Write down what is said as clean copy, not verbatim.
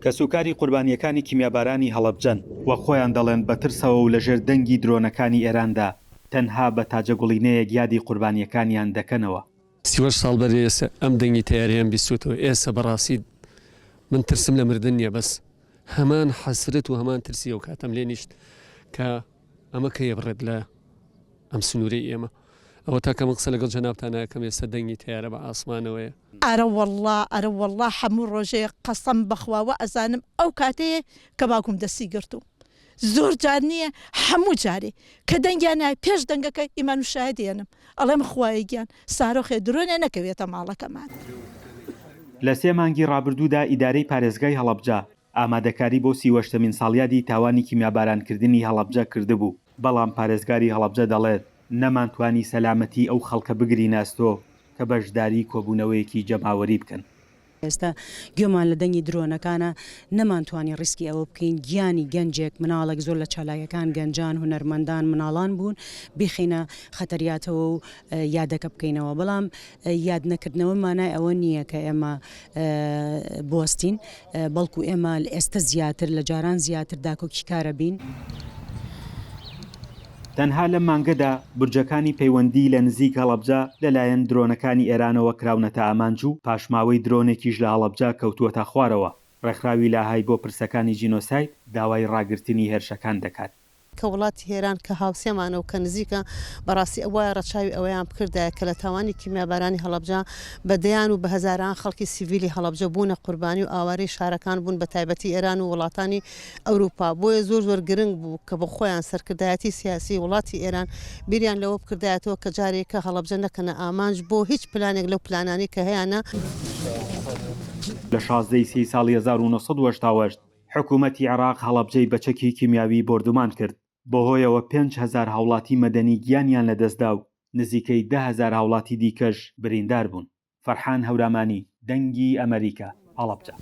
کەسوکاری قوربانییەکانی کیمیابارانی هەڵەبجەن، وەک خۆیان دەڵێن بە ترسەوە و لەژێر دەنگی درۆنەکانی ئێراندا تەنها بە تاجەگوڵینەیەک یادی قوربانییەکانیان دەکەنەوە. 38 ساڵ بەر ئێسە ئەم دەنگی تەیارەیەم بیستووتەوە، ئێسە بەڕاستی من ترسم لە مردن نییە بەس هەمان حەسرەت و هەمان ترسی ئەو کاتەم لێ نیشت کە ئەمە کەی ئەبڕێت لە ئەم سنوورەی ئێمە. ئەوەتا کە من قسە لەگەڵ جەنابتان ئەکەم ئێستا دەنگی تەیارە بە ئاسمانەوەیە. ئەرەوەڵڵا ئەرەوەڵڵا حەموو ڕۆژێ قەسەم بەخوا وەئەزانم ئەو کاتەیە کە باوکم دەستی گرتووم زۆر جار نییە حەموو جارێ کە دەنگیان نایە پێش دەنگەکە ئیمان و شایەد ێنم ئەڵێم خوایە گیان سارۆخێ درۆنێ نەکەوێتە ماڵەکەمان. لە سێ مانگی ڕابردوودا ئیدارەی پارێزگای هەڵەبجە ئامادەکاری بۆ سیوەشتەمین ساڵیادی تاوانی کیمیابارانکردنی هەڵەبجە کردبوو، بەڵام پارێزگاری هەڵەبجە دەڵێت، نەمانتوانی سەلامەتیی ئەو خەڵکە بگرینە ئەستۆ کە بەشداریی کۆبوونەوەیەکی جەماوەری بکەن. ئێستا گوێمان لە دەنگی درۆنەکانە، نەمانتوانی ڕیسکی ئەوە بکەین گیانی گەنجێک، مناڵێک، زۆر لە چالاکیەکان گەنجان، هونەرمەندان، مناڵان بوون، بیخەینە خەتەریاتەوە و یادەکە بکەینەوە، بەڵام یاد نەکردنەوە مانای ئەوە نییە کە ئێمە بوەستین، بەڵکو ئێمە ئێستە زیاتر لە جاران زیاتر داکۆکیکارە بین. تەنها لەم مانگەدا بورجەکانی پەیوەندی لە نزیک هەڵەبجە لەلایەن درۆنەکانی ئێرانەوە کراونەتە ئامانج و پاشماوەی درۆنێکیش لە هەڵەبجە کەوتووەتە خوارەوە، ڕێکخراوی لاهای بۆ پرسەکانی جینۆساید داوای ڕاگرتنی هێرشەکان دەکات. کە وڵاتی ئێران کە هاوسێمانە و کە نزیکە، بەڕاستی ئەبوایە ڕەچاوی ئەوەیان بکردایە کە لە تاوانی کیمیابارانی هەڵەبجە بە دەیان و بە هەزاران خەڵکی سیڤیلی هەڵەبجە بوونە قوربانی و ئاوارەی شارەکان بوون بە تایبەتی ئێران و وڵاتانی ئەوروپا بۆیە زۆر زۆر گرنگ بوو کە بۆ خۆیان سەرکردایەتی سیاسی وڵاتی ئێران بیریان لەوە بکردایەتەوە کە جارێکە هەڵەبجە نەکەنە ئامانج بۆ هیچ پلانێک لەو پلانانەی کە هەیانە. لە 16 ی سێی ساڵی 1988 حکومەتی عێراق هەڵەبجەی بە چەکی کیمیاوی بۆردومان کرد، بەهۆیەوە 5000 هاوڵاتی مەدەنی گیانیان لەدەستدا و نزیکەی 10,000 هاوڵاتی دیکەش بریندار بوون. فەرحان هەورامانی، دەنگی ئەمەریکا، هەڵەبجە.